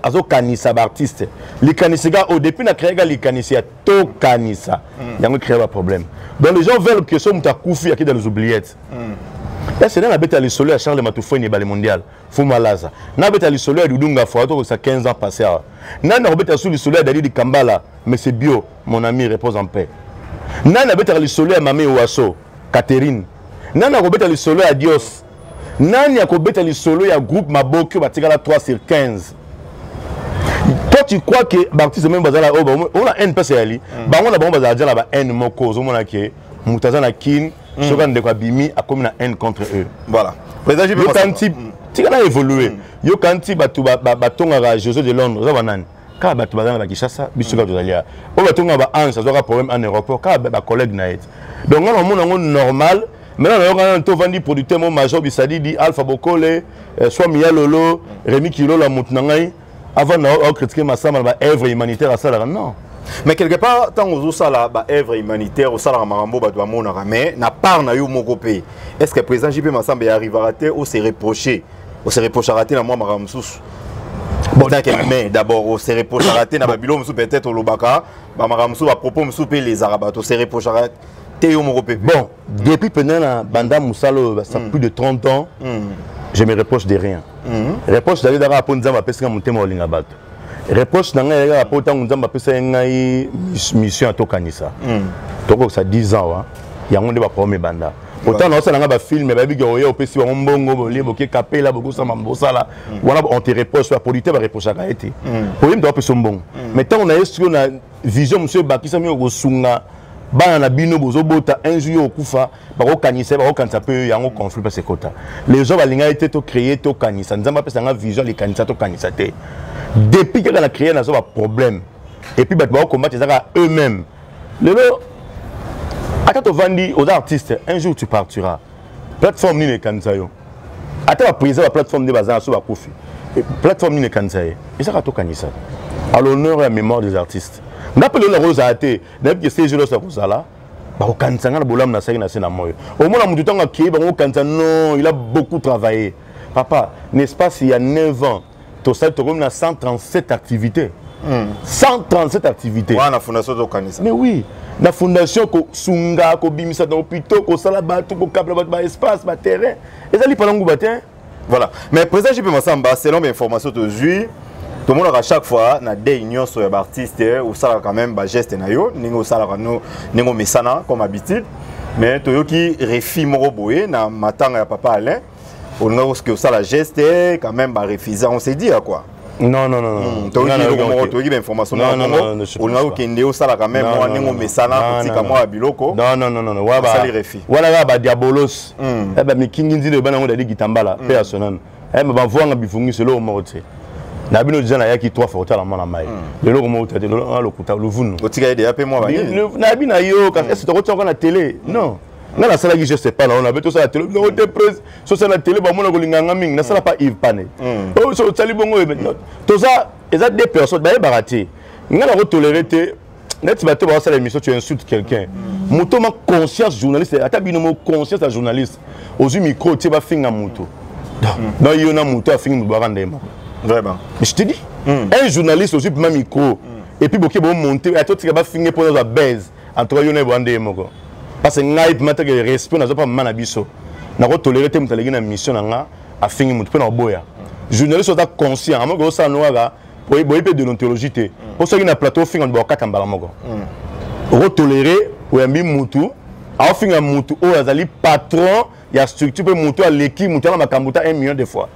azokanisa baartiste likanisi ka oyo depuis na créaka likanisi ya tokanisa yango créa baproblème. Donc les gens veulent que so moto akufi akei dans les oubliettes. Ese nani abeta lisolo ya Charles Matufweni, ebale mondial, Fumalaza? Nabeta lisolo ya Dudu Ngafo, atokokisa 15 ans passé awa. Nani akobeta su lisolo ya Dalidi Kambala? Mais c'est bio, mon ami, repose en paix. Nani abetaka lisolo ya Mame Waso Catherine? Nani akobeta lisolo ya Dios? Nani akobeta lisolo ya groupe Maboki oyo batikala 3 sur 15? Toi, tu crois que baartiste même bazala oyo ona haine mpese yali bango na bango, bazala dia na ba haine moko. Ozomona ke moto aza na Kine, soki ndeko abimi, akomi na haine contre eux. Voilà, président JP. Yokanti tika na évolue. Yokanti bato batongaka José de Londres oza banani? Kaka bato baza na Bakishasa, biso kaka tozali awa. Oyo batongaka ba anse azwaka problème en aéroport, kaka bacollègue na ye te. Donc nga namona yango normal. Maintenant nayoka nano tovandi, producteur mo Major Bisadidi, Alpha Bokole, soit Miya Lolo, Rémi Kilola, motu na ngai avant na ocritiquer Masamba na baœuvre humanitaire asalaka, non. Mais quelque part, ntango ozosala baœuvre humanitaire, osalaka makambo bato bamonaka, mais na part na yo moko mpe, est ce que président JP Masamba arrivera te ose reprocher, ose reprochaka te na mwa makambo mosusu? Bon, mais d'abord ose reprochaka te na babilo mosusu? Peut-être olobaka bamakambo mosusu, bapropos mosusu mpe elezaka bato. Ose reprochaka te yo moko mpe? Bon, depuis pendant na banda mosala oyo, ça plus de 30 ans, je me reproche de rien. Reproche ezali kaka mpo Nzambe apesika motema olinga bato. Reproche na ngai ezali kaka mpo ntango Nzambe apesaki ngai mission ya tokanisa, tokokisa 10 ans wa yango nde baproblème ebanda. Autant naosala nga bafilm, bayebi ke oye opesi bango mbongo, bolie, boke kapela, bokosama bosala wana, on te reproche. Baproducteur bareprochaka ye te po ye moto apesa mbongo. Mais ntango na ye sikoyo na vision mosusu ebakisami oyo kosunga bana na bino bozobota, un jour yo okufa, bakokanisa ye, bakokanisa mpe yo. Yango conflit mpasi ekota. Les gens balingaki te tocréer tokanisa. Nzambe apesa nga vision, likanisa tokanisa te. Depuis kaka na créer, nazwa baproblème. Et puis bato bakokombattre eza kaka eux-mêmes. Lelo ata tovandi, oza artiste, un jour tu partiras. Plateforme nini ekanisa yo? Ata baprésident baplateforme nde baza na so bakufi, plateforme nini ekanisa ye? Ezaka tokanisa à l'honneur ya mémoire des artistes. Nga mpe lelo nakozala te, nayebi ke cg loso akozala, bakokanisa nga na bolamu nasalaki na se na moyo. Omona motu ntango akei, bango kokanisa: non, il a beaucoup travaillé, papa. N'est-ce pas, il y a 9 ans tosali, tokomi na 137 activités. 137 activités. Wana fondation tokanisa. Mais oui, na fondation, kosunga, kobimisa na hôpitaux, kosala bato, kokabela bato baespace, baterrain, ezali mpana nguba te. Voilà. Mais président JP Masamba, selon bainformation tozwi, tomonaka chaque fois na deuil nyonso ya baartiste, osalaka quand même bageste na yo ndenge osalaka no, ndenge omesana comme habitude. Mais toyoki refus moko boye na matanga ya papa Alain. Olingaki soki osala geste, quand même barefuse. On s'est dit à quoi? Non, non, non, non. Toyoki eloko moko, toyoki bainformation moko. Olingaki okende osala quand même mwa ndenge omesana, kotika mwa ya biloko. Non, non, non, non. Osali refus. Wana kaka badiabolos, bamikingi nzino ebana yango. Dadi Gitambala mpe ya sonano, bavwanga bivungisi eloko moko te na bino. Deja nayaki trois fois kotala mwana mai, eloko moko te. Lokuta luvunu. Otika ye deya mpe mwa banini. Nayebi na yo, kasi ese tokotiaka na télé? Non, nga nasalaki, je sais pas, na ona tosala télé biloko te. Presse sosala na télé, bamona kolinga nga mingi. Nasala pa Yves Pane oyo so osali bongo. Toza eza deux personnes bayebaka te. Nga nakotolérer te neti bato bakosala émission, tu insultes quelqu'un. Moto ma conscience journaliste, ata bino mo conscience ya journaliste, ozwi micro tie, bafinga moto. Donc yo na moto afingi moto baka ndema. Vraiment. Mais je te dis, un journaliste ozwi mpema micro et puis boke bomonte, ata otika bafinge mpo nazwa base. En tout cas yo na yeba nde moko, parce que ngai mpema teke respect nazwa mpa mama na biso, nakotolérer te moto aleki na mission na nga afingi moto mpe na koboya. Journaliste oza conscient, amoki osala no kaka boyi mpe déontologie te, mpo soki na plateau ofinga moto, bakokata mbala moko. Okotolérer oyambi mutu aofinga mutu oyo azali patron ya structure, mpe mutu aleki mutu ana makambo ta 1 million de fois?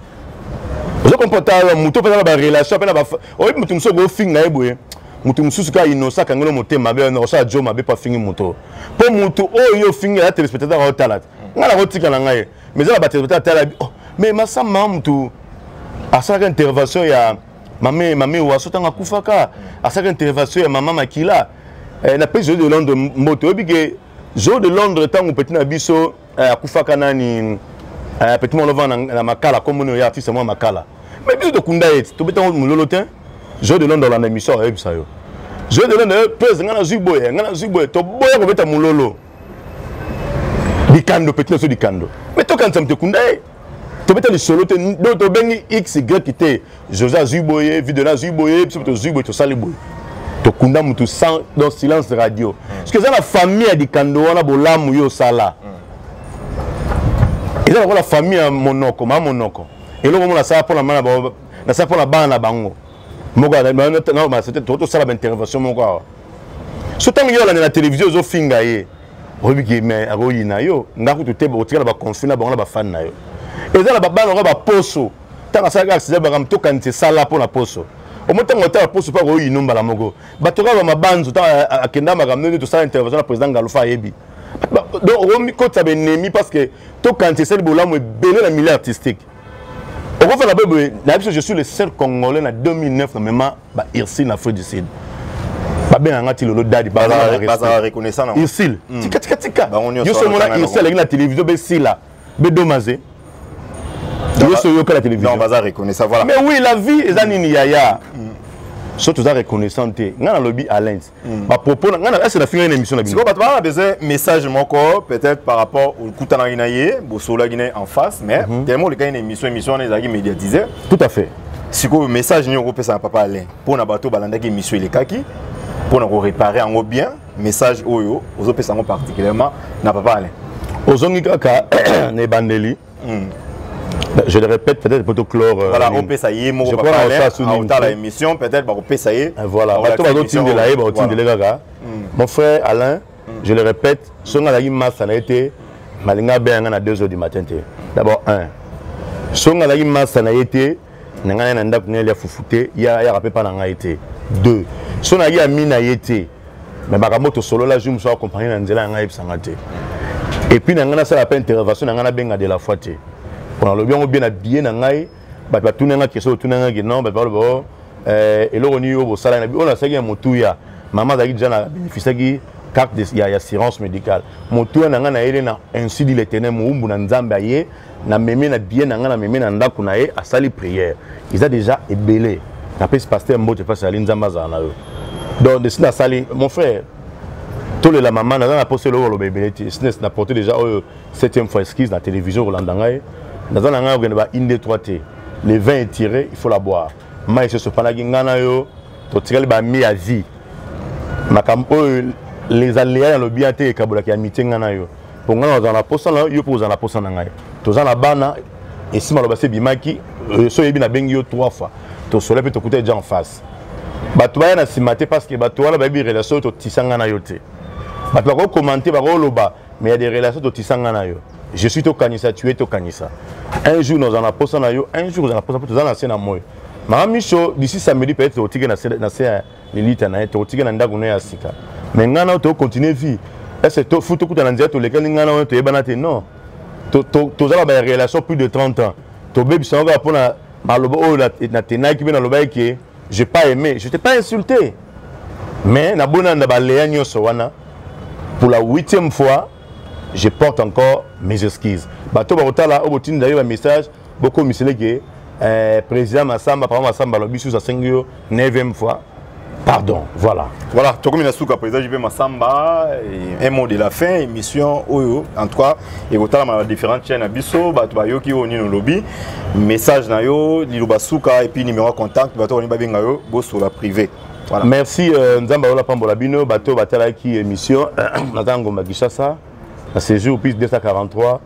Ozo comprendre? Mutu mpe aza na barelation mpe na oyebi mutu mosusu okofinga ye boye, mutu mosusu kaka innocent akangeli motema mabe, osala jo mabe mpo afingi moto. Mpo mutu oyo ofingi aza téléspectateur, aotala te. Ngai nakotika na ngai, mais eza na batéléspectateur atala: oh, mais Masamba mutu asalaka intervention ya mame mame Waso ntango akufaka, asalaka intervention ya mama Makila. Napesi Joe de Londres mbote. Oyebi ke Joe de Londres, ntango petit na biso akufaka, nani, petit mwana ovanda na Makala, komoni oyo artiste mwa Makala, mais biso tokunda ye ti tobetango mololo te. Joe de Londres olanda émission, ayebisa yo. Joe de Londres pese: ngai nazwi boye, ngai nazwi boye. Toboya kobeta mololo. Dikando, petit na biso Dikando, mais tokanisa moto ekunda ye. Tobeta lisolo te, donc tobengi x y te. José azwi boye, video azwi boye, biso tozwi boye, tosali boye, tokunda mutu sans, donc silence radio, parce que eza na famille ya dikando wana. Bolamu yo osala eza lokola famille ya monoko ma monoko. Eloko mo nasala mpona mana, nasala mpona bana na bango moko, tosala baintervention moko awa. So ntango yo olanda na télévision, ozofinga ye, oyebi ke me akoyina yo. Nga kutu te, otikala baconflit na bango na bafani na yo. Eza na babana ngo baposo, ntango asalaki accident, makambo tokanisa esala mpo na poso omo. Ntango otala poso mpo akoyino mbala moko, bato kaka bamabanzo. Ntango akenda makambo ndenge tosala intervention na président Galufa, ayebi. Donc okomikotisa baennemi parce que tokanisa esali bolamu ebele na milieu artistique. Okofanda boye boye na biso. Je suis le seul Congolais na 2009 na mema baIrsil na Afrique du Sud. Babengaka nga ti lelo dadi. Bazala reconnaissant na Irsil. Tika, tika, tika. Yo so omona Irsil aleki na télévision, besila bedomaze, yo so oyoka na télévision. Non, baza reconnaissant, voilà. Mais oui, la vie eza nini, yaya? So toza reconnaissant te. Ngai nalobi Alain, bapropos ngai ese nafingai na émission na bino. Sikoyo bato baa na besoin message moko, peut-être par rapport okutanaki na ye, bosololaki na ye en face, mais tellement olekaki na émission, émission wana ezalaki médiatisé. Tout à fait. Sikoyo message nini okopesa na papa Alain mpona bato balandaki émission elekaki, mpona koréparer yango bien? Message oyo ozopesa yango particulièrement na papa Alain? Ozongi kaka na ebandeli. Je le répète peut-être pour clore. Voilà, opesa ye moko papa Alain aotala émission, peut-être bakopesa ye. Voilà, bato bazotindela ye, baotindela kaka mon frère Alain. Je le répète, soki azalaki masa na ye te, malinga abenga nga na 2 heures du matin te. D'abord un, soki azalaki masa na ye te, na ngai na ndako ngai elia fufu te, yaka mpe mpa na ngai te. Deux, so nayaki ami na ye te, mais makambo tosolola, jour mosusu accompagne na nzela ya ngai, ayebisanga te. Et puis na ngai nasala mpe intervention na ngai, nabenga de la foi te, mpo nalobi yango bien na billet na ngai. Bato batuna nga question, otuna nga ke non, bato baloba eloko nini oyo bosalaki na oyo nasalaki ya motuya. Mama azalaki déjà na bénéficiaki carte ya assurance médicale. Motuya na ngai nayeli na ainsi dit l'Éternel, mowumbu na Nzambe aye, namemi na bien na ngai, namemi na ndako na ye, asali prière, eza déjà ebele. Napesi pasteur mbote mpasi ali, Nzambe azala na yo. Donc desi nasali, mon frère, tolela mama. Naza na posa eloko oloba ebele te. Sines na porte déjà oyo septième fois excuse na télévision. Kolanda ngai, naza na ngai okende ba 1 2 3 te. Le vin est tiré, il faut la boire. Mai esi esopanaki. Ngai na yo totikali bami ya vie. Makambo oyo, les aléas, nalobi ya te, ekabolaki amitié ngai na yo, mpo ngai nazala na posa na yo, mpo ozala na posa na ngai. Toza na bana. Esi maloba se ebimaki, so oyebi, nabengi yo trois fois, tosola mpe tokuta déjà en face. Bato baya na nsima te, parce que bato wana bayebi relation oyo totisa ngai na yo te. Bato bakocommenter, bakoloba, mais ya des relations totisa ngai na yo. Je suis tokanisa, tu es tokanisa. Un jour nazala na posa na yo, un jour ozala na posa, mpo toza na se na moi. Mama Miso, d'ici samedi peut-être tokotike na se ya lilita na ye, tokotike na ndako na ye ya sika. Mais ngai na yo tokocontinue vie. Est-ce fu tokuta na nzela, tolekani, ngai na oyo toyebana te? Non, toza na barelation plus de 30 ans. Tobebisa yango kaka mpona maloba oyo natenaki mpe nalobaki ke j'ai pas aimé. Je t'ai pas insulté, mais nabona na baleya nyonso wana. Pour la huitième fois, je porte encore mes excuses. Bato bakotala oyo, botinda yo bamessage, bokomisele ke président Masamba, papa Masamba alobi susu, asengi yo neuvième fois pardon. Voilà. Voilà, tokomi na suka. Président JP Masamba, un mot de la fin. Émission oyo en tout cas ekotalama na différentes chaînes na biso. Bato bayoki oyo nini olobi, message na yo, liloba suka, et puis numéro ya contact, bato bani babenga yo, bosola privé. Voilà. Merci, Nzambe aola pambola bino. Bato batalaki émission, naza Ngomba Kinshasa na séjour, plus 243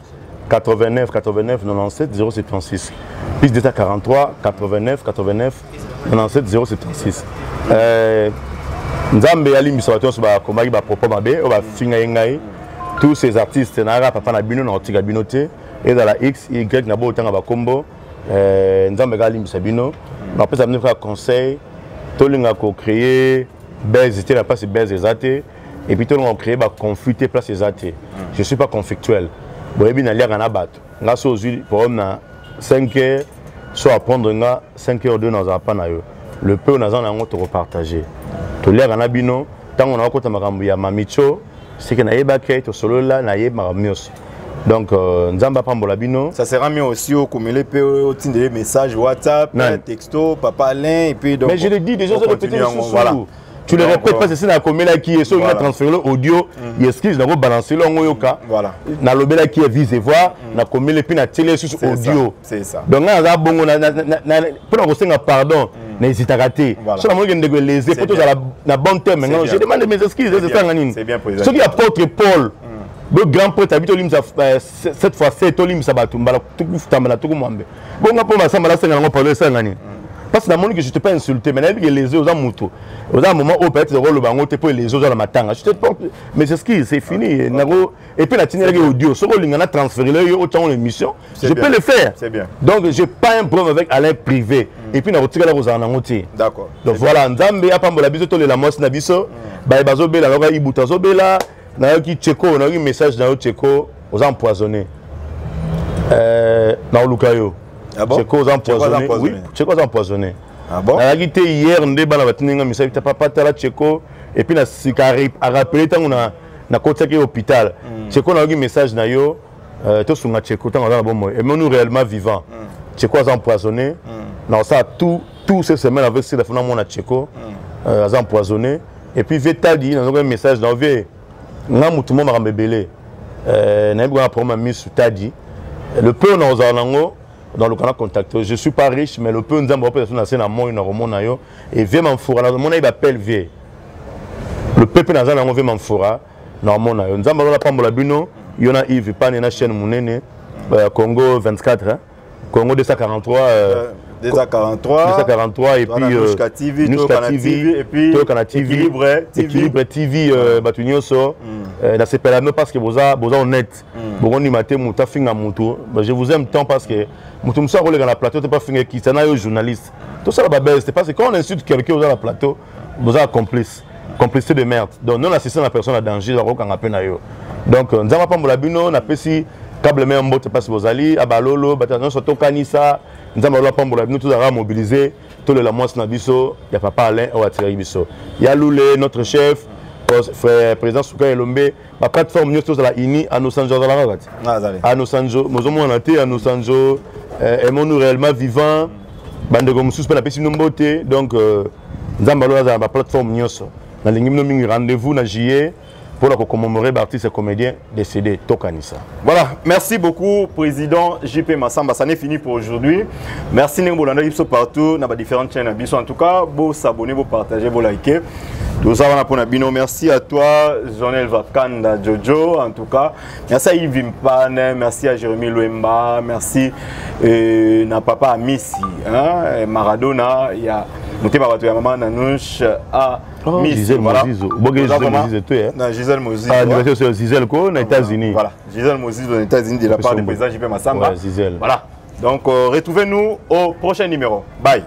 89 89 97 076, plus 243 89 89 97 076. Nzambe alimbisa bato nyonso bakomaki bapropos mabe oyo bafinga ye ngai. Tous ces artistes, nayaka papa na bino, na kotika bino te, ezala x y na bootanga bakombo. Nzambe kaka alimbisa bino. Napesa bino kaka conseil: tolinga kocréer buzz te na place buzz eza te, et puis tolinga kocréer baconflit te place eza te. Je suis pas conflictuel. Boyebi naliaka na bato. Nga so ozwi problème na 5 heures, so apprendre nga 5 heures 2, nazala pa na yo. Le peu naza na yango, tokopartage, toliaka na bino. Ntango nakokota makambo ya Mamicho, seke nayebaki, tosolola, nayebi makambo nyonso. Donc Nzambe apambola bino. Ça sera mieux aussi okomele mpe otindele message WhatsApp. Nani? Texto papa Alain, et puis donc Mais je le dis déjà, répété. Voilà. Tu le répètes parce que si nakomelaki ye, soki na transféré audio ya excuse, nako balancer yango, yoka. Nalobelaki ye vise voir, nakomeli mpe natieli ye susu audio. Donc ngai naza bongo mpona kosenga pardon, nahésitaka te. So namoniki ndeko elese mpo tozala na bon terme, ngai je demande mes excuses. Esanga nini? Soki apôtre Paul, bo grand prêtre abi tolimisa 7 fois 7, tolimisa bato mbala tambala tuku mwambe, bonga mpo Masamba nasenga yango pardon, esanga nini? Parce que namoni que je te pas insulté, mais nayebi que les oza moto, oza un moment oyo peut-être okoloba yango te mpo les oza na matanga. Je te porte mes excuses, c'est fini. Nako et puis natindelaki audio. Soki olinga na transférer yo otiango l'émission, je peux le faire. C'est bien. Donc j'ai pas un problème avec Alain privé et puis nakotikala kozala nango te. Donc voilà, Nzambe apambola biso, tolela mwasi na biso. Baye bazobela, nayoka Ibuta azobela, nayoki Cheko, nayoki message na yo. Cheko, oza empoisonné, naoluka yo. Ah bon? Cheko oza empoisonné, oui, Cheko aza empoisonné. Ah bon? Nazalaki te hier nde bana batindi nga message ta papa tala Cheko. Et puis na sika arappeler ntango nakotiaki hôpital. Cheko, nayoki message na yo. Tosunga Cheko ntango aza na bomoi. Aimons-nous réellement vivant. Cheko aza empoisonné. Na osala tout tout cette semaine avec Sila funa mona Cheko aza empoisonné. Et puis vie Tadi, nazoki message na vie nga mutu mo makambo ebele, nayebi kaka problème ya misu. Tadi, le peu na ozala nango dans le canal contact, je suis pas riche, mais le peu Nzambe opesa so na se na moi na komona yo. Et vie Mamfura, nazomona ye bapele vie le peuple naza nango. Vie Mamfura, naomona yo. Nzambe azola pambola bino, yo na Yves Pane na chaîne monene Congo 24, hein? Congo 243. 243. 243 et puis Nouchka TV, Nouchka TV, et puis Tokana TV, Équilibre TV, Équilibre TV, bato nyonso nasepela no parce que boza boza honnête, bokondima te moto afinga moto. Je vous aime tant parce que moto mosusu akoleka na plateau te mpo afinga ekita na yo journaliste, tosala babese te, parce que quand on insulte quelqu'un, oza na plateau, boza complice, complicité de merde. Donc non assistant na personne à danger, bakokanga mpe na yo. Donc Nzambe apambola bino. Napesi câble me mbote mpasi bozali abalolo bato nyonso. Tokanisa Nzambe alo apambola bino. Tozalaka mobiliser, tolela mwasi na biso ya papa Alain oyo atikaki biso, ya Lule, notre chef frère, président Suka Elombe. Baplateforme nyonso tozala uni. Anosanjo azalaka kati Anosanjo, mozomona te Anosanjo. Aimons-nous réellement vivant. Bandeko mosusu mpe napesi bino mbote. Donc Nzambe alo azala na baplateforme nyonso. Nalingi bino mingi. Rendez-vous na juillet pour commémorer l'artiste et comédien décédé, Tokanisa. Voilà, merci beaucoup, président JP Massamba. Ça n'est fini pour aujourd'hui. Merci Ndenge biso partout dans différentes chaînes biso. En tout cas, bo s'abonner, bo partager, bo liker. Tout ça pour bino. Merci à toi Jonel Vakanda Jojo en tout cas. Merci à Yves Mpane, merci à Jérémy Luemba, merci na papa Amisi, hein, Maradona, il y a motema bato ya mama Nanouche à Oh, Miss, Gisèle voilà. Mozizo. Bon, Gisèle Mozizo, toi, hein? Non, Gisèle Mozizo. Ah, ouais. Gisèle, quoi, aux États-Unis. Voilà, Gisèle Mozizo aux États-Unis de la part du président JP Massamba. Ouais, Gisèle. Voilà. Donc, retrouvez-nous au prochain numéro. Bye.